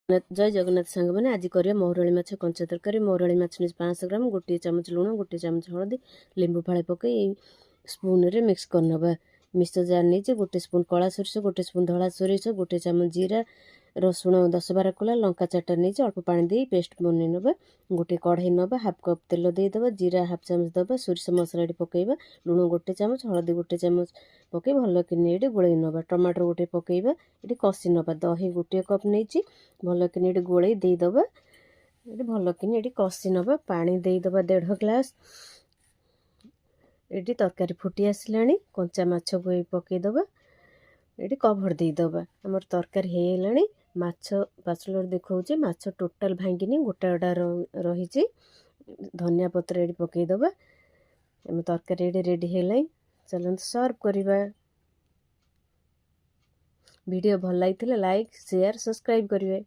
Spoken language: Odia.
ଜୟ ଜଗନ୍ନାଥ ସାଙ୍ଗମାନେ। ଆଜି କରିବା ମହୁରାଳି ମାଛ କଞ୍ଚା ତରକାରୀ। ମହୁରାଳି ମାଛ ନେଇଛି 500 ଗ୍ରାମ। 1 ଚାମଚ ଲୁଣ, 1 ଚାମଚ ହଳଦୀ, ଲେମ୍ବୁ ଫାଳେ ପକାଇ ସ୍ପୁନରେ ମିକ୍ସ କରିନେବା। ମିକ୍ସଚର ଜାର୍ ନେଇଛି। 1 ସ୍ପୁନ୍ କଳା ସୋରିଷ, 1 ସ୍ପୁନ୍ ଧଳା ସୋରିଷ, 1 ଚାମଚ ଜିରା, ରସୁଣ 10-12 କୋଲା, ଲଙ୍କା ଚାରିଟା ନେଇଛି। ଅଳ୍ପ ପାଣି ଦେଇ ପେଷ୍ଟ ବନେଇ ନେବା। ଗୋଟେ କଢ଼େଇ ନେବା, ହାଫ୍ କପ୍ ତେଲ ଦେଇଦେବା, ଜିରା ହାଫ୍ ଚାମଚ ଦେବା, ସୋରିଷ ମସଲା ଏଠି ପକାଇବା, ଲୁଣ 1 ଚାମଚ, ହଳଦୀ 1 ଚାମଚ ପକାଇ ଭଲ କିନି ଏଠି ଗୋଳେଇ ନେବା। ଟମାଟୋ ଗୋଟେ ପକାଇବା, ଏଠି କଷି ନେବା। ଦହି 1 କପ୍ ନେଇଛି, ଭଲ କିନି ଏଠି ଗୋଳେଇ ଦେଇଦେବା। ଏଠି ଭଲ କିନି ଏଠି କଷି ନେବା। ପାଣି ଦେଇଦେବା ଦେଢ଼ ଗ୍ଲାସ୍। ଏଠି ତରକାରୀ ଫୁଟି ଆସିଲାଣି। କଞ୍ଚା ମାଛକୁ ପକାଇଦେବା, ଏଠି କଭର୍ ଦେଇଦେବା। ଆମର ତରକାରୀ ହେଇଗଲାଣି। ମାଛ ପାଚଲର ଦେଖାଉଛି, ମାଛ ଟୋଟାଲ୍ ଭାଙ୍ଗିନି, ଗୋଟା ଗୋଟା ରହିଛି। ଧନିଆ ପତ୍ର ଏଠି ପକାଇଦେବା। ଆମ ତରକାରୀ ଏଠି ରେଡ଼ି ହେଇଗଲାଣି। ଚାଲନ୍ତୁ ସର୍ଭ କରିବା। ଭିଡ଼ିଓ ଭଲ ଲାଗିଥିଲେ ଲାଇକ୍, ସେୟାର, ସବସ୍କ୍ରାଇବ୍ କରିବେ।